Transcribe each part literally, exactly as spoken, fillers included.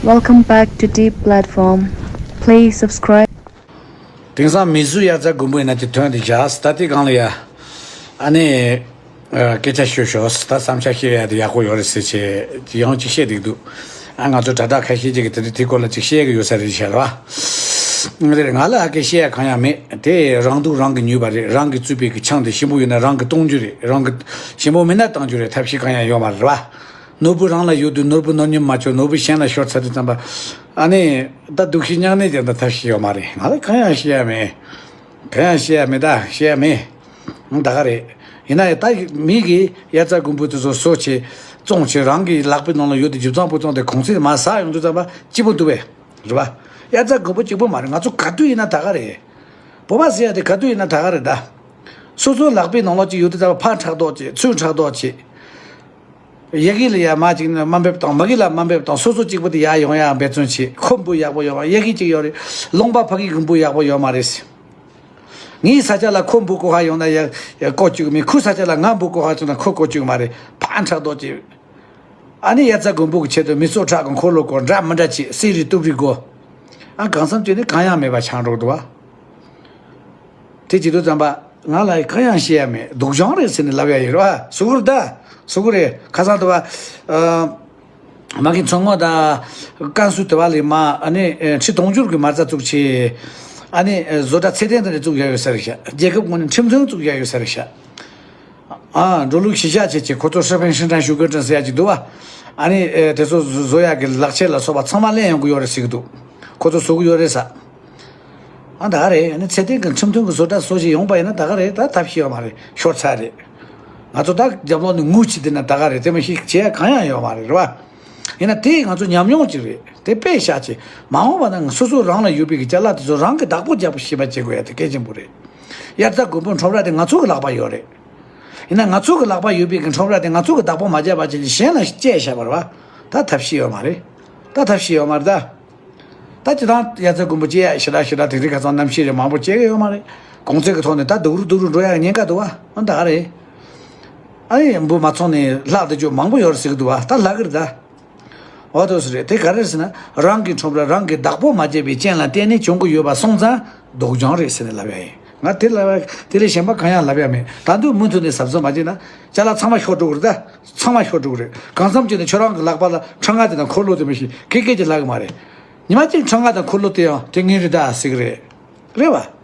Welcome back to Deep Platform. Please subscribe. དེང་སང་མི་གཟུགས་དབྱར་རྩྭ་དགུན་འབུ་ཡིན་ན་ཅིག་ཐོན་ཏེ་བཞག་ད་ལྟའི་སྒང་ལ་ཡ། ཨ་ནི། ཨ། སྐད་ཆ་ཤོད་ཤོག་ད་བསམ་འཆར་བཤད་ཡ་དེ་ཡག་པོ་ཡོད་རེད་ཟེར་བྱས་ཡང་ཅིག་བཤད་འདུག་འདུག་ཨ། ང་ཚོ་དྲ་གྲགས་ཁ་ཤས་ཅིག་གིས་དེ་འདྲའི་དེ་སྐོར་ལ་ཅིག་བཤད་གི་ཡོད་ས་རེད་ཤག་ར། ང་ལ་ཨ་ཀེ་བཤད་ཡ་གང་ཡང་མེད། དེ་རང་སྡུག་རང་གིས་ཉོས་པ་རེད། རང་གིས་བཙུགས་པའི་གི་ཆང་དེ་ཞིམ་པོ་ཡོད་ན་རང་གིས་གཏོང་རྒྱུ་རེད། རང་གིས་ཞིམ་པོ་མིན་ན་བཏང་རྒྱུ་རེད། ཐབས་ཤེས་གང་ཡང་ཡོད་མ་རེད་ར། ནོར་བུ་རང་ལ་ཡོད་དུས་ནོར་བུ་ནོར་ཉམས་མ་བཅོས། ནོར་བུ་གཞན་ལ་ཤོར་ཚར་དུས་ཙམ་པ། ཨ་ནི། ད་སྡུག་ཤི་མྱང་ནད་ཀྱང་ད་ཐབས་ཤེས་ཡོད་མ་རེད། ང་ལ་གང་ཡང་བཤད་ཡ་མེད། གང་ཡང་བཤད་ཡ་མེད། ད་བཤད་ཡ་མེད། ད་ག་རེད། ཡིན་ན་ཡང་ད་མི་གིས་དབྱར་རྩྭ་དགུན་འབུ་དེ་ཚོ་གསོ་བྱས་བཙོང་བྱས་རང་གི་ལག་པའི་ནང་ལ་ཡོད་དུས་ཇེ་བཟང་བུ་བཙོང་དེ་གོང་ཚད་མར་ཟག་ཡོང་དུས་ཙམ་པ་སྐྱིད་པོ་འདུག་པས། རེད་པ། དབྱར་རྩྭ་དགུན་འབུ་གཅིག་པུ་མ་རེད། ང་ཚོ་ག་དུས་ཡིན་ན་ད་ག་རེད། བོད་པ་ཟེར་ཡ་དེ་ག་དུས་ཡིན་ན་ད་ག་རེད་ད། སོ་སོའི་ལག་པའི་ནང་ལོགས་ཅིག་ཡོད་དུས་ཙམ་པ་ཕར་ཕྲག་དོག་བྱེད། ཚུར་ཕྲག་དོག་བྱེད། ཡ་གི་ལ་ཡ་མ་ཅིག་ནི་དམའ་འབེབས་དང་མ་གི་ལ་དམའ་འབེབས་དང་། སོ་སོ་གཅིག་པུ་དེ་ཡ་ཡོང་ཡ་འབད་བརྩོན་བྱེད། ཁོ་འབུ་ཡག་པོ་ཡོད་མ། ཡ་གི་གཅིག་ཡོད་རེད། ལུང་པ་ཕ་གི་གི་འབུ་ཡག་པོ་ཡོད་མ་རེད། ངའི་ས་ཆ་ལ་ཁོ་འབུ་བརྐོ་ཧ་ཡོང་ན་ཡ་ཡ་བརྐོ་བཅུག་མེད། ཁོའི་ས་ཆ་ལ་ང་འབུ་བརྐོ་ཧ་བྱུང་ན་ཁོ་བརྐོ་བཅུག་མ་རེད། ཕར་ཕྲག་དོག་བྱེད། ཨ་ནི་དབྱར་རྩྭ་དགུན་འབུ་གི་ཆེད་དུ་མི་ཚོ་ཁྲག་གི་འཁོར་ལོ་བསྐོར། འདྲ་མི་འདྲ་བྱེད། གསེར་རི་གཏུབ་རི་དགོས། ཨ། གང་བསམ་བྱས་ནས་གང་ཡང་མེད་པ་ཆགས་འགྲོ་འདུག་བ། དེ་བྱེད་དུས་ཙམ་པ་ང་ལ་གང་ཡང་བཤད་ཡ་མེད། སྡུག་སྦྱོང་རེད་ཟེར་ནས་ལབ་ཡ་ཡིན་རེད་བ། སུ་གུར་ད། སུ་གུ་རེད། ཁ་སང་དུ་བ། ཨ། མ་གི་མཚོ་སྔོན་དང་། ཀན་སུའུ་དུ་བ་ལི་མ། ཨ་ནི་ཁྲི་དུང་ཕྱུར་གི་མ་རྩ་བཙུགས་བྱས། ཨ་ནི་བཟོ་གྲྭ་ཚད་ལྡན་དེ་འདྲ་བཙུགས་ཡ་ཡོད་ས་རེད་ཤག་རྒྱལ་ཁབ་ངོས་ནས་ཁྲིམས་མཐུན་བཙུགས་ཡ་ཡོད་ས་རེད་ཤག་ཨ། འགྲོ་ལུགས་གཞི་བཞག་བྱས་བྱས་ཁོ་ཚོ་ཧྲི་ཕིན་ཧྲིན་ཀྲང་ཞུ་གི་ཀྲིན་ཟེར་ཡ་ཅིག་འདུག་བ། ཨ་ནི་ཨེ། དེ་ཚོ་བཟོ་བཟོ་ཡ་གི་ལག་ཆས་ལ་སོགས་པ་ཚང་མ་ལེན་ཡོང་གི་ཡོད་རེད་ཟེར་གི་འདུག་ཁོ་ཚོ་བཟོ་གི་ཡོད་རེད་ས། ཨ། ད་ག་རེད། ཨ་ནི་ཚད་ལྡན་གི་ཁྲིམས་མཐུན་གི་བཟོ་གྲྭ་བཟོ་ཞིག་ཡོང་པ་ཡིན་ན་ད་ག་རེད། ད་ཐབས་ཤེས་ཡོད་མ་རེད། ཤོར་ཚར་རེད། ང་ཚོ་ད་རྒྱབ་ལོགས་ནས་ངུ་བྱེད་དེ་ན་ད་ག་རེད། དེ་མ་ཞིག་བྱེད་ཡ་གང་ཡང་ཡོད་མ་རེད། རེད་བ། ཡིན་ན་དེ་ང་ཚོ་ཉམས་མྱོང་ཅིག་རེད། དེ་དཔེ་བཞག་བྱས་མ་འོངས་པ་ན་སོ་སོ་རང་ལ་ཡོད་པའི་གི་ཅ་ལག་དེ་ཚོ་རང་གི་བདག་པོ་རྒྱབ་ཤེས་པ་བྱེད་དགོས་ཡ་དེ་གལ་ཆེན་པོ་རེད། དབྱར་རྩྭ་དགུན་འབུ་ཁྲོམ་ར་དེ་ང་ཚོ་གི་ལག་པ་ཡོད་རེད། ཡིན་ན་ང་ཚོ་གི་ལག་པ་ཡོད་པའི་གི་ཁྲོམ་ར་དེ་ང་ཚོ་གི་བདག་པོ་མ་བརྒྱབ་པ་བྱས་ནས་གཞན་ལ་བཅད་བཞག་པ་རེད་བ། ད་ཐབས་ཤེས་ཡོད་མ་རེད། ད་ཐབས་ཤེས་ཡོད་མ་རེད་ད། ད་སྤྱི་བཏང་དབྱར་རྩྭ་དགུན་འབུ་བཅད་ཡ་ཞེ་དྲག་ཞེ་དྲག་དེང་རིང་ཁ་སང་གནམ་གཤིས་རེད། མང་པོ་བཅད་གི་ཡོད་མ་རེད། གོང་ཚད་གི་ཐོག་ནས་ད་སྡུག་རུ་སྡུག་རུ་འགྲོ་ཡ་ཉེན་ཁ་འདུག་བ། ཨ། ད་ག་རེད། ཨ་ནི་འབུ་མ་ཚོང་ནས་ལྷག་ཏུ་ཅུང་མང་པོ་ཡོད་རེད་ཟེར་གི་འདུག་བ། ད་ལྷག་གི་རེད་ད། འོ་དོ་སི་རེད། དེ་ག་རེ་རེད་ཟེར་ན། རང་གི་ཁྲོམ་ར་རང་གི་བདག་པོ་མ་བྱས་པའི་རྐྱེན་ལ་བརྟེན་ནས་བྱུང་གི་ཡོད་པ་སོང་ཙང་སྡུག་སྦྱོང་རེད་ཟེར་ནས་ལབ་ཡ་ཡིན། ང་དེ་ལབ་ཡ། དེ་ལས་གཞན་པ་གང་ཡང་ལབ་ཡ་མེད། ད་དུང་མུ་མཐུད་ནས་གཟབ་གཟབ་མ་བྱས་ན་ཅ་ལག་ཚང་མ་ཤོར་འགྲོ་གི་རེད་ད། ཚང་མ་ཤོར་འགྲོ་གི་རེད། གང་འཚམ་བྱས་ནས་ཁྱོད་རང་གི་ལག་པ་ལ་ཁྲག་ང་དེ་དང་འཁོར་ལོ་དེ་མི་ཤེས་སྐད་སྐད་ཀྱི་ལབ་གི་མ་རེད། ཉི་མ་གཅིག་ཁྲག་ང་དང་འཁོར་ལོ་དེ་ཡང་དེ་ངའི་རེད་ད་ཟེར་གི་རེད། རེད་བ།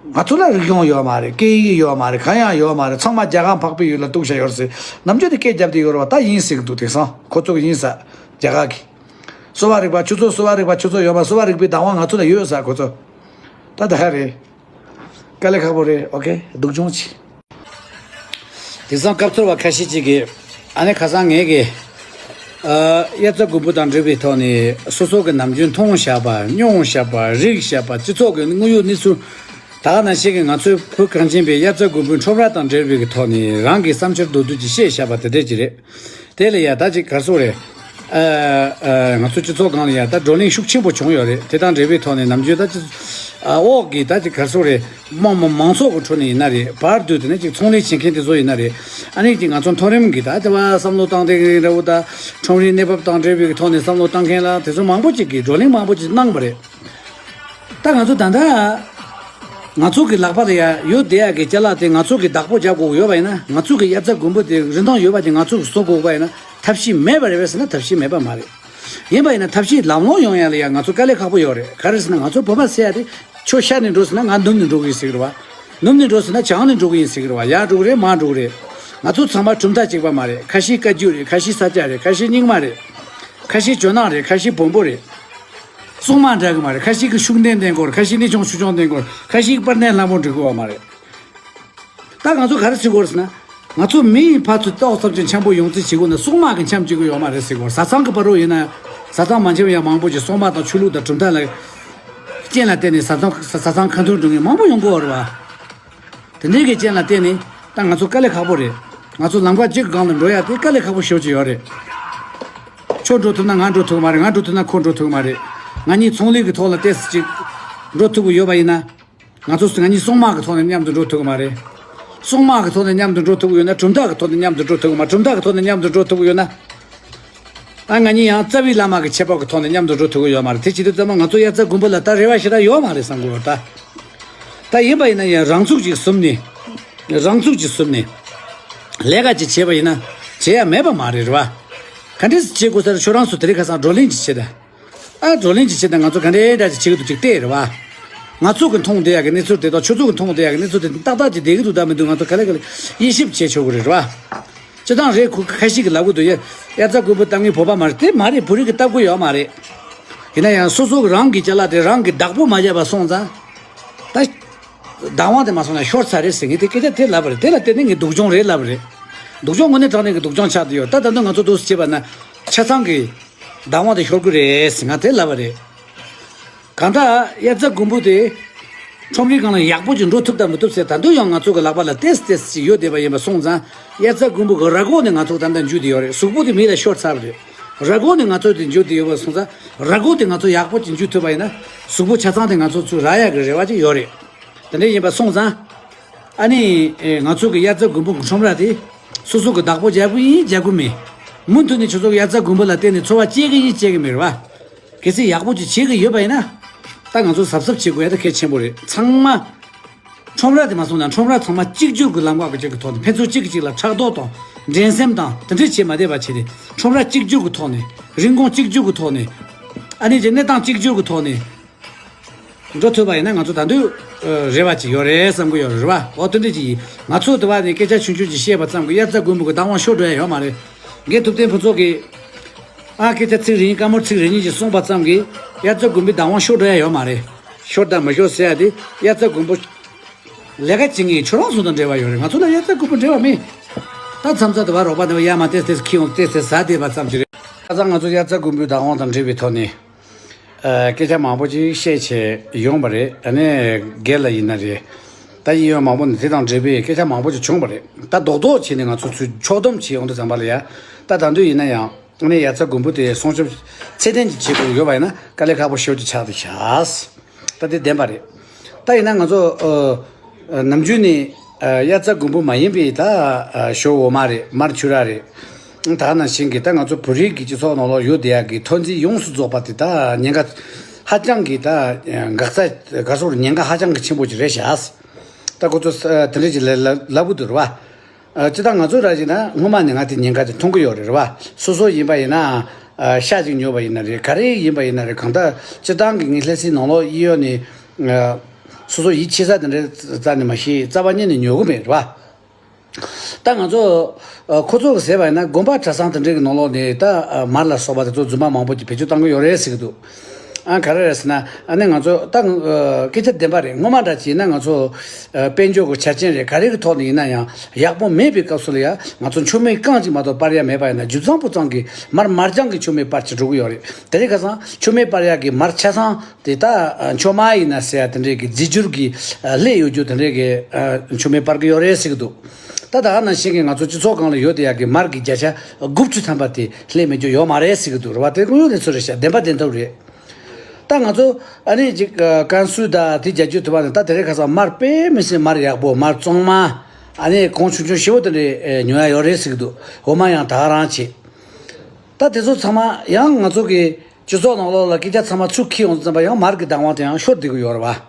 ང་ཚོ་ལ་རིག་གཞུང་ཡོད་མ་རེད། སྐད་ཡིག་ཡོད་མ་རེད། གང་ཡང་ཡོད་མ་རེད། ཚང་མ་རྒྱ་གར་འཕགས་པའི་ཡུལ་ལ་གཏུགས་བཞག་ཡོད་རེད་ཟེར། ནམ་རྒྱུན་དུ་སྐད་རྒྱབ་བསྡད་ཡོད་རེད་བ། ད་ཡིན་ཟེར་གི་འདུག་དེང་སང་ཁོ་ཚོ་གི་ཡིན་ས། རྒྱ་གར་གི། གསོ་བ་རིག་པ་ཁྱོད་ཚོ་གསོ་བ་རིག་པ་ཁྱོད་ཚོ་ཡོད་མ། གསོ་བ་རིག་པའི་བདག་དབང་ང་ཚོ་ལ་ཡོད་ས་ཁོ་ཚོ། ད་ད་ཧ་རེད། དཀའ་ལས་ཁག་པོ་རེད། ཨོ་ཁེ། སྡུག་སྦྱོང་ཆེ། དེང་སང་སྐབས་ཚོར་བ་ཁ་ཤས་ཅིག་གིས་ཨ་ནི་ཁ་སང་ངས་ཀྱི་ཨ་དབྱར་རྩྭ་དགུན་འབུ་དང་འབྲེལ་བའི་ཐོག་ནས་སོ་སོ་གི་ནམ་རྒྱུན་མཐོང་བཞག་པ། མྱོང་བཞག་པ། རིག་བཞག་པ། སྤྱི་ཚོགས་ཀྱི་དངོས་ཡོད་གནས་ཚུལ། ད་ག་ནང་བཞིན་གྱི་ང་ཚོའི་བོད་གངས་ཅན་པའི་དབྱར་རྩྭ་དགུན་འབུའི་ཁྲོམ་ར་དང་འབྲེལ་བའི་གི་ཐོག་ནས་རང་གི་བསམ་འཆར་མདོར་བསྡུས་ཅིག་བཤད་བཞག་པ་དེ་འདྲས་ཅིག་རེད། དེ་ལ་ཡ་ད་ཅིག་ག་རེ་ཟེར་དགོས་རེད། ཨ་ཨ་ང་ཚོ་སྤྱི་ཚོགས་སྒང་ལ་ཡ་ད་བགྲོ་གླེང་ཤུགས་ཆེན་པོ་བྱུང་ཡོད་རེད། དེ་དང་འབྲེལ་བའི་ཐོག་ནས་ནམ་རྒྱུན་ད་ཅིག་ཨ་འོག་གི་ད་ཅིག་ག་རེ་ཟེར་དགོས་རེད། དམངས་མང་མང་ཚོགས་ཀྱི་ཁྲོད་ནས་ཡིན་ན་རེད། བར་དུ་དེ་ནས་ཅིག་ཚོང་ལས་བྱེད་མཁན་དེ་ཚོ་ཡིན་ན་རེད། ཨ་ནི་ཅིག་ང་ཚོ་མཐོ་རིམ་གྱི་ད་ལྟ་བ་བསམ་བློ་བཏང་སྟེ་འདྲ་བོ་ད་ཁྲོམ་རའི་གནས་བབ་དང་འབྲེལ་བའི་ཐོག་ནས་བསམ་བློ་བཏང་མཁན་ལ་དེ་ཚོ་མང་པོ་ཅིག་གིས་བགྲོ་གླེང་མང་པོ་ཅིག་གནང་བ་རེད། ད་ང་ཚོ་ད་ལྟ་ང་ཚོ་གི་ལག་པ་ལ་ཡ་ཡོད་བསྡད་ཡ་གི་ཅ་ལག་དེ་ང་ཚོ་གི་བདག་པོ་རྒྱབ་དགོས་ཀྱི་ཡོད་པ་ཡིན་ན། ང་ཚོ་གི་དབྱར་རྩྭ་དགུན་འབུ་དེ་རིན་ཐང་ཡོད་པ་དེ་ང་ཚོ་གི་བཟོ་དགོས་པ་ཡིན་ན་ཐབས་ཤེས་མེད་པ་རེད་པས་ཟེར་ན་ཐབས་ཤེས་མེད་པ་མ་རེད། ཡིན་པ་ཡིན་ན་ཐབས་ཤེས་ལམ་ལྷོང་ཡོང་ཡ་ལ་ཡ་ང་ཚོ་དཀའ་ལས་ཁག་པོ་ཡོད་རེད། ག་རེ་ཟེར་ན་ང་ཚོ་བོད་པ་ཟེར་ཡ་དེ་ཁྱོད་ཤར་ནས་འགྲོ་ཟེར་ན་ང་ནུབ་ནས་འགྲོ་གི་ཡིན་ཟེར་གི་རེད་བ། ནུབ་ནས་འགྲོ་ཟེར་ན་བྱང་ནས་འགྲོ་གི་ཡིན་ཟེར་གི་རེད་བ། ཡར་འགྲོ་གི་རེད་མར་འགྲོ་གི་རེད། ང་ཚོ་ཚང་མ་གྲུབ་མཐའ་གཅིག་པ་མ་རེད། ཁ་ཤས་བཀའ་བརྒྱུད་རེད། ཁ་ཤས་ས་སྐྱ་རེད། ཁ་ཤས་རྙིང་མ་རེད། ཁ་ཤས་ཇོ་ནང་རེད། ཁ་ཤས་བོན་པོ་རེད། སྲུང་མ་འདྲ་གི་མ་རེད། ཁ་ཤས་ཀྱི་ཤུགས་ལྡན་ལྡན་སྐོར། ཁ་ཤས་ནི་ཆུང་ཆུང་ལྡན་སྐོར། ཁ་ཤས་ཀྱི་པར་ནས་ལྷམ་པོ་འབྲི་དགོས་བ་མ་རེད། ད་ང་ཚོ་ག་རེ་བྱེད་དགོས་རེད་ཟེར་ན། ང་ཚོ་མི་ཡི་ཕར་ཚུར་ཏོག་ཙམ་ཅིག་འཆམ་པོ་ཡོང་རྩིས་བྱེད་དགོས་ན་སྲུང་མ་གི་འཆམ་བྱེད་དགོས་ཡོད་མ་རེད་ཟེར་དགོས། བཟའ་ཚང་གི་བར་དུ་ཡིན་ན་བཟའ་ཚང་མ་འཆམ་ཡ་མང་པོ་ཅིག་སྲུང་མ་དང་ཆོས་ལུགས་དང་གྲུབ་མཐའ་ལ་རྐྱེན་ལ་བརྟེན་ནས་བཟའ་ཚང་བཟའ་ཚང་ཁ་འཐོར་འགྲོ་མཁན་མང་པོ་ཡོང་གི་ཡོད་རེད་བ། དེ་འདྲའི་གི་རྐྱེན་ལ་བརྟེན་ནས་ད་ང་ཚོ་དཀའ་ལས་ཁག་པོ་རེད། ང་ཚོ་ལམ་ཁ་གཅིག་སྒང་ལ་འགྲོ་ཡ་དེ་དཀའ་ལས་ཁག་པོ་ཞེ་པོ་ཅིག་ཡོད་རེད། ཁྱོད་འགྲོ་ཐུབ་ན་ང་འགྲོ་ཐུབ་མ་རེད། ང་འགྲོ་ཐུབ་ན་ཁོ་འགྲོ་ཐུབ་མ་རེད། ང་གཉིས་ཚོང་ལས་ཀྱི་ཐོག་ལ་ཏོག་ཙམ་ཅིག་འགྲོ་ཐུབ་ཀྱི་ཡོད་པ་ཡིན་ན། ང་ཚོ་ང་གཉིས་སྲུང་མ་གི་ཐོག་ནས་མཉམ་དུ་འགྲོ་ཐུབ་ཀྱི་མ་རེད། སྲུང་མ་གི་ཐོག་ནས་མཉམ་དུ་འགྲོ་ཐུབ་ཀྱི་ཡོད་ན་གྲུབ་མཐའ་གི་ཐོག་ནས་མཉམ་དུ་འགྲོ་ཐུབ་ཀྱི་མ། གྲུབ་མཐའ་གི་ཐོག་ནས་མཉམ་དུ་འགྲོ་ཐུབ་ཀྱི་ཡོད་ན། ད་ང་གཉིས་ཡང་རྩ་བའི་བླ་མ་གི་ཁྱད་པར་གྱི་ཐོག་ནས་མཉམ་དུ་འགྲོ་ཐུབ་ཀྱི་ཡོད་མ་རེད། དེ་བྱེད་དུས་ཙམ་པ་ང་ཚོ་དབྱར་རྩྭ་དགུན་འབུ་ལ་ད་རེ་བ་ཞེ་དྲག་ཡོད་མ་རེད་བསམ་གྱི་ཡོད་ད། ད་ཡིན་པ་ཡིན་ན་ཡང་རང་ཚུགས་ཅིག་ཟུམ་ནས། རང་ཚུགས་ཅིག་ཟུམ་ནས། ལས་ཀ་ཅིག་བྱས་པ་ཡིན་ན། བྱེད་ཡ་མེད་པ་མ་རེད། རེད་བ། ག་འདྲས་སེ་བྱེད་དགོས་ས་རེད། ཁྱོད་རང་ཚོ་དེ་རིང་ཁ་སང་བགྲོ་གླེང་ཅིག་བྱེད་ད། ཨ་བགྲོ་གླེང་ཅིག་བྱེད་ད། ང་ཚོ་ག་འདྲའི་འདྲ་ཅིག་བྱེད་ཀྱི་འདུག་ཅིག་བལྟས། རེད་བ། ང་ཚོ་གི་མཐོང་བསྡད་ཡག་གི་གནས་ཚུལ་དེ་དང་ཁྱོད་ཚོ་གི་མཐོང་བསྡད་ཡག་གི་གནས་ཚུལ་དེ་ཏག་ཏག་ཅིག་བསྡད་ཀྱི་འདུག་ད་མི་འདུག་ང་ཚོ་ག་ལེ་ག་ལེ་དབྱེ་ཞིབ་བྱེད་ཆོག་གི་རེད། རེད་བ། སྤྱིར་བཏང་རེད། ཁོ་ཁ་ཤས་ཀྱིས་ལབ་ཀྱི་འདུག་ཡ། དབྱར་རྩྭ་དགུན་འབུ་བཏབ་མཁན་བོད་པ་མ་རེད། དེ་མ་རེད། བོད་རིགས་ཀྱིས་བཏབ་ཀྱི་ཡོད་མ་རེད། ཡིན་ན་ཡང་སོ་སོ་གི་རང་གི་ཅ་ལག་དེ་རང་གིས་བདག་པོ་མ་བརྒྱབ་པ་སོང་ཙང་། ད། བདག་དབང་དེ་མ་སོང་ན་ཤོར་ཚར་རེད་ཟེར་མཁན་དེ་སྐད་ཆ་དེ་ལབ་པ་རེད། དེ་ལ་བརྟེན་ནས་ངས་སྡུག་སྦྱོང་རེད་ལབ་པ་རེད། སྡུག་སྦྱོང་དངོས་གནས་དྲང་གནས་ཀྱི་སྡུག་སྦྱོང་ཆགས་བསྡད་ཡོད། ད་ད་དུང་ང་ཚོ་འདུག་སེ་བྱས་པ་ན་ཆ་ཚང་གི་བདག་དབང་དེ་ཤོར་གྱི་རེད་ཟེར་ང་དེ་ལབ་པ་རེད། གང་ལྟར་དབྱར་རྩྭ་དགུན་འབུ་དེ་ཁྲོམ་རའི་སྒང་ལ་ཡག་པོ་ཅིག་འགྲོ་ཐུབ་དང་མི་ཐུབ་ཟེར། ད་དུང་ཡང་ང་ཚོ་གི་ལག་པ་ལ་ཏོག་ཙམ་ཏོག་ཙམ་ཅིག་ཡོད་བསྡད་པ་ཡིན་པ་སོང་ཙང་། དབྱར་རྩྭ་དགུན་འབུ་གི་ར་སྒོག་ནི་ང་ཚོ་ད་ལྟ་འཇུས་བསྡད་ཡོད་རེད། གཟུགས་པོ་དེ་མེ་ལ་ཤོར་ཚར་བ་རེད། ར་སྒོག་ནི་ང་ཚོ་དེ་འཇུས་བསྡད་ཡོད་པ་སོང་ཙང་། ར་སྒོག་དེ་ང་ཚོ་ཡག་པོ་ཅིག་འཇུས་ཐུབ་པ་ཡིན་ན། གཟུགས་པོ་ཆ་ཚང་དེ་ང་ཚོ་ཚུར་རག་ཡག་གི་རེ་བ་ཅིག་ཡོད་རེད། དེ་འདྲ་ཡིན་པ་སོང་ཙང་། ཨ་ནི་ཨེ་ང་ཚོ་གི་དབྱར་རྩྭ་དགུན་འབུ་གི་ཁྲོམ་ར་དེ་སོ་སོ་གི་བདག་པོ་རྒྱག་གི་ཡིན་རྒྱག་གི་མིན། མུ་མཐུད་ནས་ཁྱོད་ཚོ་གི་དབྱར་རྩྭ་དགུན་འབུ་ལ་བརྟེན་ནས་འཚོ་བ་སྐྱེལ་གི་ཡིན་སྐྱེལ་གི་མིན། རེད་བ། གལ་སྲིད་ཡག་པོ་ཅིག་བྱེད་གི་ཡོད་པ་ཡིན་ན། ད་ང་ཚོ་གཟབ་གཟབ་བྱེད་དགོས་ཡ་ད་གལ་ཆེན་པོ་རེད། ཚང་མ། ཁྲོམ་ར་དེ་མ་སོང་ན་ཁྲོམ་ར་ཚང་མ་གཅིག་གྱུར་གྱི་ལམ་ཁ་གཅིག་གི་ཐོག་ནས་ཕན་ཚུན་གཅིག་གིས་གཅིག་ལ་ཕྲག་དོག་དང་འགྲན་སེམས་དང་དེ་འདྲ་བྱེད་མ་བསྡད་པ་བྱས་ཏེ། ཁྲོམ་ར་གཅིག་གྱུར་གྱི་ཐོག་ནས། རིན་གོང་གཅིག་གྱུར་གྱི་ཐོག་ནས། ཨ་ནི་ཅིག་གནས་སྟངས་གཅིག་གྱུར་གྱི་ཐོག་ནས་འགྲོ་ཐུབ་པ་ཡིན་ན་ང་ཚོ་ད་དུང་རེ་བ་ཅིག་ཡོད་རེད་བསམ་གྱི་ཡོད་རེད་བ། འོ་དེ་འདྲ་ཅིག་ཡིན། ང་ཚོ་དེ་བ་ནས་སྐད་ཆ་ཆུང་ཆུང་ཅིག་བཤད་པ་ཙམ་གྱིས་དབྱར་རྩྭ་དགུན་འབུ་གི་བདག་དབང་ཤོར་འགྲོ་ཡ་ཡོད་མ་རེད། རྒན་ཐུབ་བསྟན་ཕུན་ཚོགས་ཀྱིས། ཨ་སྐད་ཆ་ཚིག་རེ་གཉིས་དཀར་མོར་ཚིག་རེ་གཉིས་ཅིག་གསུངས་པ་ཙམ་གྱིས་དབྱར་རྩྭ་དགུན་འབུའི་བདག་དབང་ཤོར་འགྲོ་ཡ་ཡོད་མ་རེད། ཤོར་དང་མི་ཤོར་ཟེར་ཡ་དེ་དབྱར་རྩྭ་དགུན་འབུ་ལས་ཀ་བྱེད་མཁན་ཁྱོད་རང་ཚོ་དང་འབྲེལ་བ་ཡོད་རེད། ང་ཚོ་ལ་དབྱར་རྩྭ་དགུན་འབུ་འབྲེལ་བ་མེད། ད་མཚམས་མཚམས་དུ་བ་རོགས་པ་འདི་བ་ཡར་མར་ཏེས་ཏེས་ཁྱི་ཡོང་ཏེས་ཏེས་ཟ་བསྡད་པ་ཙམ་ཅིག་རེད། ཁ་སང་ང་ཚོ་དབྱར་རྩྭ་དགུན་འབུའི་བདག་དབང་དང་འབྲེལ་བའི་ཐོག་ནས། ཨ་སྐད་ཆ་མང་པོ་ཅིག་བཤད་བྱས་ཡོང་བ་རེད། ཨ་ནི་སྒེར་ལ་ཡིན་ན་རེད། ད་ཡིན་ཡང་མང་པོ་ནས་དེ་དང་འབྲེལ་བའི་སྐད་ཆ་མང་པོ་ཅིག་བྱུང་བ་རེད། ད་རྡོག་རྡོག་བྱས་ནས་ང་ཚོ་ཚུར་ཕྱོགས་བསྡོམས་བྱས་ཡོང་དུས་ཙམ་པ་ལ་ཡ། ད་ད་དུང་ཡིན་ན་ཡང་ཨ་ནི་དབྱར་རྩྭ་དགུན་འབུ་དེ་སྲུང་སྐྱོབ་ཚད་ལྡན་ཅིག་བྱེད་དགོས་ཡོད་པ་ཡིན་ན་དཀའ་ལས་ཁག་པོ་ཞེ་པོ་ཅིག་ཆགས་འདུག་ཤག་ད་དེ་བདེན་པ་རེད། ད་ཡིན་ན་ང་ཚོ་ཨ་ནམ་རྒྱུན་ནས་ཨ་དབྱར་རྩྭ་དགུན་འབུ་མ་ཡིན་པའི་ད་ཨ་ཞོ་འོ་མ་རེད། མར་ཆུ་ར་རེད། ད་ནང་བཞིན་གྱི་ད་ང་ཚོ་བོད་རིགས་ཀྱི་སྤྱི་ཚོགས་ནང་ལོགས་ཡོད་བསྡད་ཡག་གི་ཐོན་རྫས་ཡོངས་སུ་རྫོགས་པ་དེ་ད་ཉེན་ཁ་ཧ་ཅང་གི་ད་འགག་རྩ་ག་སོགས་ཉེན་ཁ་ཧ་ཅང་གི་ཆེན་པོ་ཅིག་རེད་ཤག་ད་ཁོ་ཚོ་ཨ་དེ་འདྲ་ཅིག་ལ་ལ་ལབ་གི་འདུག་རེད་བ། ཨ་སྤྱིར་བཏང་ང་ཚོ་ར་བྱས་ན་སྔོན་མ་ནས་ང་དེ་ཉེན་ཁ་དེ་མཐོང་གི་ཡོད་རེད་རེད་བ། སོ་སོ་ཡིན་པ་ཡིན་ན་ཨ་ཤ་ཅིག་ཉོས་པ་ཡིན་ན་རེད། ག་རེ་ཡིན་པ་ཡིན་ན་རེད། གང་ལྟར་སྤྱིར་བཏང་གི་ངའི་ལྷ་སའི་ནང་ལོགས་གཡས་གཡོན་ནས་ཨ་སོ་སོ་ཡིད་ཆེས་ས་དེ་འདྲ་རྩ་ནས་མ་ཤེས། རྩ་བ་ཉིད་ནས་ཉོ་གི་མེད་རེད་བ། ད་ང་ཚོ་ཨ་ཁོ་ཚོ་གི་ཟེར་བ་ཡིན་ན་དགོན་པ་གྲྭ་ཚང་དེ་འདྲའི་གི་ནང་ལོགས་ནས་ད་ཨ་མར་ལ་སོགས་པ་དེ་ཚོ་རྫུན་མ་མང་པོ་ཅིག་བེད་སྤྱོད་བཏང་གི་ཡོད་རེད་ཟེར་གི་འདུག་ཨ་ག་རེ་རེད་ཟེར་ན། ཨ་ནི་ང་ཚོ་ད་ཨ་སྐད་ཆ་བདེན་པ་རེད། སྔོན་མ་འདྲ་བྱས་ན་ང་ཚོ་ཨ་དཔལ་འབྱོར་གྱི་ཆ་རྐྱེན་རེད། ག་རེ་གི་ཐོག་ནས་ཡིན་ན་ཡང་ཡག་པོ་མེད་པའི་སྐབས་སུ་ལ་ཡ་ང་ཚོ་མཆོད་མེ་རྐང་གཅིག་མ་གཏོགས་སྤར་ཡ་མེད་པ་ཡིན་ན། རྒྱུ་ཚང་བུ་ཚང་གི་མར་མར་རྐྱང་གི་མཆོད་མེ་སྤར་བྱས་འགྲོ་གི་ཡོད་རེད། དེ་རིང་ཁ་སང་མཆོད་མེ་སྤར་ཡ་གི་མར་ཆ་ཚང་དེ་ད་ཨ་མཆོད་མ་ཡིན་ན་ཟེར་ཡ་དེ་འདྲའི་གི་རྫས་འགྱུར་གྱི་ཨ་ལྷད་ཡོད་རྒྱུ་དེ་འདྲའི་གི་ཨ་མཆོད་མེ་སྤར་གི་ཡོད་རེད་ཟེར་གི་འདུག་ད་ད་ག་ནང་བཞིན་གྱི་ང་ཚོ་སྤྱི་ཚོགས་སྒང་ལ་ཡོད་བསྡད་ཡག་གི་མར་གྱི་བརྒྱ་ཆ་དགུ་བཅུ་ཐམ་པ་དེ་ལྷད་མེད་རྒྱུ་ཡོད་མ་རེད་ཟེར་གི་འདུག་རེད་བ། དེ་དངོས་ཡོད་གནས་ཚུལ་རེད་ཤག་བདེན་པ་བདེན་ཐོག་རེད། ད་ང་ཚོ་ཨ་ནི་ཅིག་ཨ་ཀན་སུའུ་ད་དེ་རྒྱ་ཇུས་ཐུབ་པ་ནི་ད་དེ་རིང་ཁ་སང་མར་དཔེ་མི་སྲིད་མར་ཡག་པོ། མར་གཙང་མ། ཨ་ནི་གོང་ཆུང་ཆུང་ཞེ་པོ་དེ་འདྲའི་ཨེ་ཉོ་ཡ་ཡོད་རེད་ཟེར་གི་འདུག་འོ་མ་ཡང་ད་ག་རང་བྱེད། ད་དེ་ཚོ་ཚང་མ་ཡང་ང་ཚོ་གི་སྤྱི་ཚོགས་ནང་ལོགས་ལ་སྐད་ཆ་ཚང་མ་ཚུར་འཁྱེར་ཡོང་དུས་ཙམ་པ་ཡང་མར་གྱི་བདག་དབང་དེ་ཡང་ཤོར་བསྡད་ཀྱི་ཡོད་རེད་བ།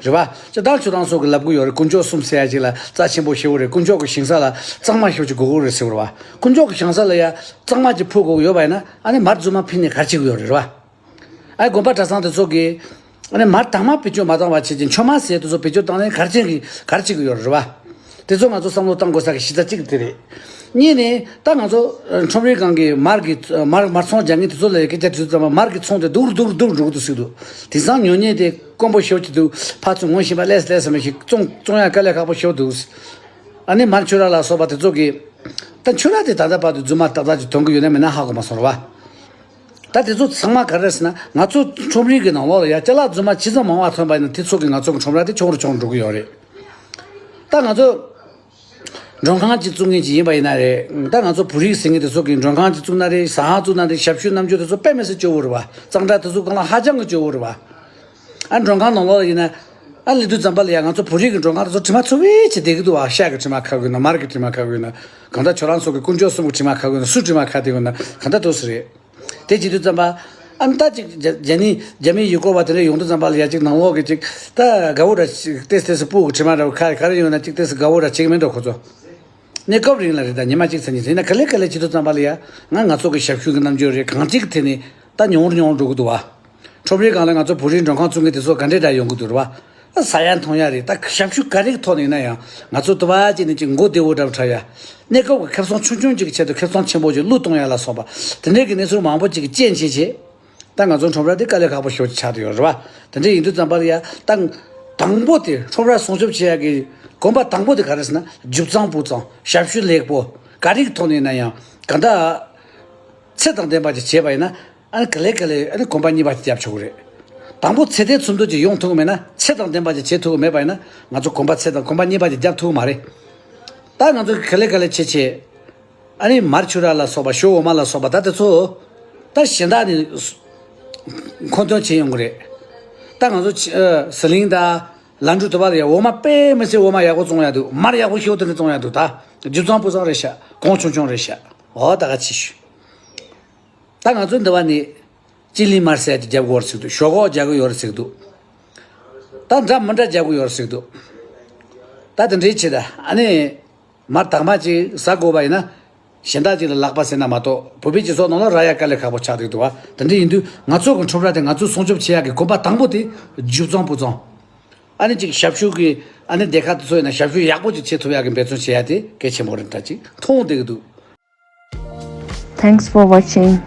རེད་བ། ཅི་ལྟར་ཁྱོད་རང་ཚོ་གི་ལབ་གི་ཡོད་རེད། དཀོན་མཆོག་གསུམ་ཟེར་ཡ་ཅིག་ལ་རྩ་ཆེན་པོ་ཞེ་པོ་རེད། དཀོན་མཆོག་གི་ཞིང་ས་ལ་གཙང་མ་ཞེ་པོ་ཅིག་དགོས་ཀྱི་རེད་ཟེར་བ་རེད་བ། དཀོན་མཆོག་གི་ཞིང་ས་ལ་ཡ་གཙང་མ་ཅིག་ཕུལ་དགོས་ཀྱི་ཡོད་པ་ཡིན་ན། ཨ་ནི་མར་རྫུན་མ་ཕུལ་ནས་ག་རེ་བྱེད་ཀྱི་ཡོད་རེད་བ། ཨ་དགོན་པ་གྲྭ་ཚང་དེ་ཚོ་གིས་ཨ་ནི་མར་དྭངས་མ་བེད་སྤྱོད་མ་བཏང་བ་བྱེད་ཅིང་མཆོད་མེ་ཟེར་དེ་ཚོ་བེད་སྤྱོད་བཏང་ནས་ག་རེ་བྱེད་ཀྱི་ག་རེ་བྱེད་ཀྱི་ཡོད་རེད་བ། དེ་ཚོ་ང་ཚོ་བསམ་བློ་བཏང་དགོས་ས་གི་གཞི་རྩ་གཅིག་དེ་རེད། གཉིས་ནས་ད་ང་ཚོ་ཨ་ཁྲོམ་རའི་སྒང་གི་མར་གྱི་མར་མར་ཚོང་རྒྱག་མཁན་དེ་ཚོ་ལ་སྐད་ཆ་དྲིས་དུས་ཙམ་པ་མར་གྱི་ཚོང་དེ་སྡུག་རུ་སྡུག་རུ་སྡུག་རུ་འགྲོ་གི་འདུག་ཟེར་གི་འདུག་དེང་སང་ཉོ་མཁན་དེ་དཀོན་པོ་ཞེ་པོ་ཅིག་འདུག་ཕར་ཚུར་ངོ་ཤེས་པ་ལས་སུ་ལས་སུ་མེད་ཞིག་བཙོང་བཙོང་ཡ་དཀའ་ལས་ཁག་པོ་ཞེ་པོ་འདུག་ཨ་ནི་མར་ཆུ་ར་ལ་སོགས་པ་དེ་ཚོ་གིས་ད་ཆུ་ར་དེ་ད་ལྟ་བར་དུ་རྫུན་མ་ཏག་ཏག་ཅིག་ཐོན་གི་ཡོད་ན་མེད་ན་ཧ་གོ་མ་སོང་ར་བ། ད་དེ་ཚོ་ཚང་མ་ག་རེ་རེད་ཟེར་ན། ང་ཚོ་ཁྲོམ་རའི་གི་ནང་ལོགས་ལ་ཡ་ཅ་ལག་རྫུན་མ་ཇི་ཙམ་མང་བ་ཐོན་པ་ཡིན་ན་དེ་ཚོ་གིས་ང་ཚོ་གི་ཁྲོམ་ར་དེ་ཆུང་རུ་ཆུང་རུ་འགྲོ་གི་ཡོད་རེད། ད་ང་ཚོ་མགྲོན་ཁང་ཅིག་བཙུགས་མཁན་ཅིག་ཡིན་པ་ཡིན་ན་རེད། ད་ང་ཚོ་བོད་རིགས་ཟེར་མཁན་དེ་ཚོ་གིས་མགྲོན་ཁང་ཅིག་བཙུགས་ན་རེད། ཟ་ཁང་བཙུགས་ན་རེད། ཞབས་ཞུ་རྣམ་འགྱུར་དེ་ཚོ་དཔེ་མི་སྲིད་སྐྱོ་བོ་རེད་བ། གཙང་སྦྲ་དེ་ཚོ་སྒང་ལ་ཧ་ཅང་གི་སྐྱོ་བོ་རེད་བ། ཨ་མགྲོན་ཁང་ནང་ལོགས་ལ་ཡིན་ན། ཨ་སླེབས་དུས་ཙམ་པ་ལ་ཡ་ང་ཚོ་བོད་རིགས་ཀྱི་མགྲོན་ཁང་དེ་ཚོ་དྲི་མ་ཚ་བོ་ཅིག་བསྡད་ཀྱི་འདུག་བ། ཤ་གི་དྲི་མ་ཁ་གི་ཡོད་ན། མར་གྱི་དྲི་མ་ཁ་གི་ཡོད་ན། གང་ལྟར་ཁྱོད་རང་ཚོ་གི་དཀོན་མཆོག་གསུམ་གྱི་དྲི་མ་ཁ་གི་ཡོད་ན། སུའི་དྲི་མ་ཁ་བསྡད་ཡོད་ན། གང་ལྟར་འདུག་སེ་རེད། དེ་བྱེད་དུས་ཙམ་པ། ཨ་ནི་ད་ཅིག་རྒྱ་རྒྱ་ནི་རྒྱ་མི་ཡུལ་སྐོར་བ་དེ་འདྲ་ཡོང་དུས་ཙམ་པ་ལ་ཡ་ཅིག་ནང་ལོགས་ཀྱི་ཅིག་ད་དགའ་བོ་འདྲ་ཅིག་ཏེས་ཏེས་སུ་སྤུ་གུ་དྲི་མ་འདྲ་བོ་ཁ་ག་རེ་ཡོང་ན་ཅིག་ཏེས་སུ་དགའ་བོ་འདྲ་བྱེད་ཀྱི་མེད་འགྲོ་ཁོ་ཚོ། གནས་སྐབས་རིང་ལ་རེད། ད་ཉི་མ་གཅིག་ཚེ་གཉིས་ཚེ་ཡིན་ན་ག་ལེ་ག་ལེ་བྱེད་དུས་ཙམ་པ་ལ་ཡ་ང་ང་ཚོ་གི་ཞབས་ཞུ་གི་རྣམ་འགྱུར་རེད། གང་ཅིག་དེ་ནི་ད་ཉུང་རུ་ཉུང་རུ་འགྲོ་གི་འདུག་བ། ཁྲོམ་རའི་སྒང་ལ་ང་ཚོ་བོད་རིགས་མགྲོན་ཁང་བཙུགས་མཁན་དེ་ཚོ་ག་འདྲས་འདྲ་ཡོང་གི་འདུག་རེད་བ། ཟ་ཡ་འཐུང་ཡ་རེད། ད་ཞབས་ཞུ་ག་རེ་གི་ཐོག་ནས་ཡིན་ན་ཡང་ང་ཚོ་དུ་བ་ཅིག་ནས་ཅིག་མགོ་བདེ་བོ་འདྲ་བོ་འཁྲབ་ཡ། གནས་སྐབས་ཀྱི་ཁེ་བཟང་ཆུང་ཆུང་ཅིག་གི་ཆེད་དུ་ཁེ་བཟང་ཆེན་པོ་ཅིག་བློས་གཏོང་ཡ་ལ་སོགས་པ་དེ་འདྲས་ཀྱི་གནས་ཚུལ་མང་པོ་ཅིག་གི་རྐྱེན་བྱས་བྱས། ད་ང་ཚོ་ཁྲོམ་ར་དེ་དཀའ་ལས་ཁག་པོ་ཞེ་པོ་ཅིག་ཆགས་བསྡད་ཡོད་རེད་བ། དེ་འདྲས་ཡིན་དུས་ཙམ་པ་ལ་ཡ་ད་དང་པོ་དེ་ཁྲོམ་ར་སྲུང་སྐྱོབ་བྱེད་ཡ་གི་གོམ་པ་དང་པོ་དེ་ག་རེ་ཟེར་ན་རྒྱུ་གཙང་སྤུས་གཙང་ཞབས་ཞུ་ལེགས་པོ་ག་རེ་གི་ཐོག་ནས་ཡིན་ན་ཡང་གང་ལྟར་ཚད་དང་ལྡན་པ་ཅིག་བྱས་པ་ཡིན་ན། ཨ་ནི་ག་ལེ་ག་ལེ་ཨ་ནི་གོམ་པ་གཉིས་པ་ཅིག་བརྒྱབ་ཆོག་གི་རེད། དང་པོ་ཚད་ལྡན་ཚུན་མཐུན་ཅིག་ཡོང་ཐུབ་ཀྱི་མེད་ན། ཚད་དང་ལྡན་པ་ཅིག་བྱེད་ཐུབ་ཀྱི་མེད་པ་ཡིན་ན་ང་ཚོ་གོམ་པ་ཚད་དང་གོམ་པ་གཉིས་པ་ཅིག་བརྒྱབ་ཐུབ་ཀྱི་མ་རེད། ད་ང་ཚོ་ག་ལེ་ག་ལེ་བྱེད་བྱེད། ཨ་ནི་མར་ཆུ་རགས་ལ་སོགས་པ། ཞོ་འོ་མ་ལ་སོགས་པ། ད་དེ་ཚོ་ད་གཞན་དག་ནས་མཁོ་འདོན་བྱེད་ཡོང་གི་རེད། ད་ང་ཚོ་ཕྱི་ཨ་ཟི་ལིང་དང་ལན་གྲུ་དུ་བ་ལ་ཡ་འོ་མ་དཔེ་མི་སྲིད་འོ་མ་ཡག་པོ་བཙོང་ཡ་འདུག་མར་ཡག་པོ་ཞིག་དེ་ནས་བཙོང་ཡ་འདུག་ད་རྒྱུ་གཙང་སྤུས་གཙང་རེད་ཤག་གོང་ཆུང་ཆུང་རེད་ཤག་འོ་ད་ག་ཅིག་ཞུ། ད་ང་ཚོ་འདི་བ་ནས་ཅི་ལི་མར་ཟེར་ཡ་ཅིག་རྒྱབ་དགོས་རེད་ཟེར་གི་འདུག་ཞོག་ཁོག་རྒྱག་གི་ཡོད་རེད་ཟེར་གི་འདུག་ད་འདྲ་མི་འདྲ་རྒྱག་གི་ཡོད་རེད་ཟེར་གི་འདུག་ད་དེ་འདྲའི་ཆེད་ད་ཨ་ནི་མར་དྭངས་མ་ཅིག་ཟ་དགོས་པ་ཡིན་ན་གཞན་དག་ཅིག་ལ་ལག་པ་ཟེར་ན་མ་གཏོགས་བོད་པའི་སྤྱི་ཚོགས་ནང་ལ་རག་ཡ་དཀའ་ལས་ཁག་པོ་ཆགས་བསྡད་འདུག་བ། དེ་འདྲ་ཡིན་དུས་ང་ཚོ་གི་ཁྲོམ་ར་དེ་ང་ཚོས་སྲུང་སྐྱོབ་བྱེད་ཡ་གི་གོམ་པ་དང་པོ་དེ་རྒྱུ་གཙང་སྤུས་གཙང་། ཨ་ནི་ཅིག་ཞབས་ཞུ་གི་ཨ་ནི་སྡེ་ཁག་དེ་ཚོ་ཡིན་ན་ཞབས་ཞུ་ཡག་པོ་ཅིག་བྱེད་ཐུབ་ཡ་གི་འབད་བརྩོན་བྱེད་ཡ་དེ་གལ་ཆེན་པོ་རེད་འདྲ་ཅིག་མཐོང་བསྡད་ཀྱི་འདུག Thanks for watching.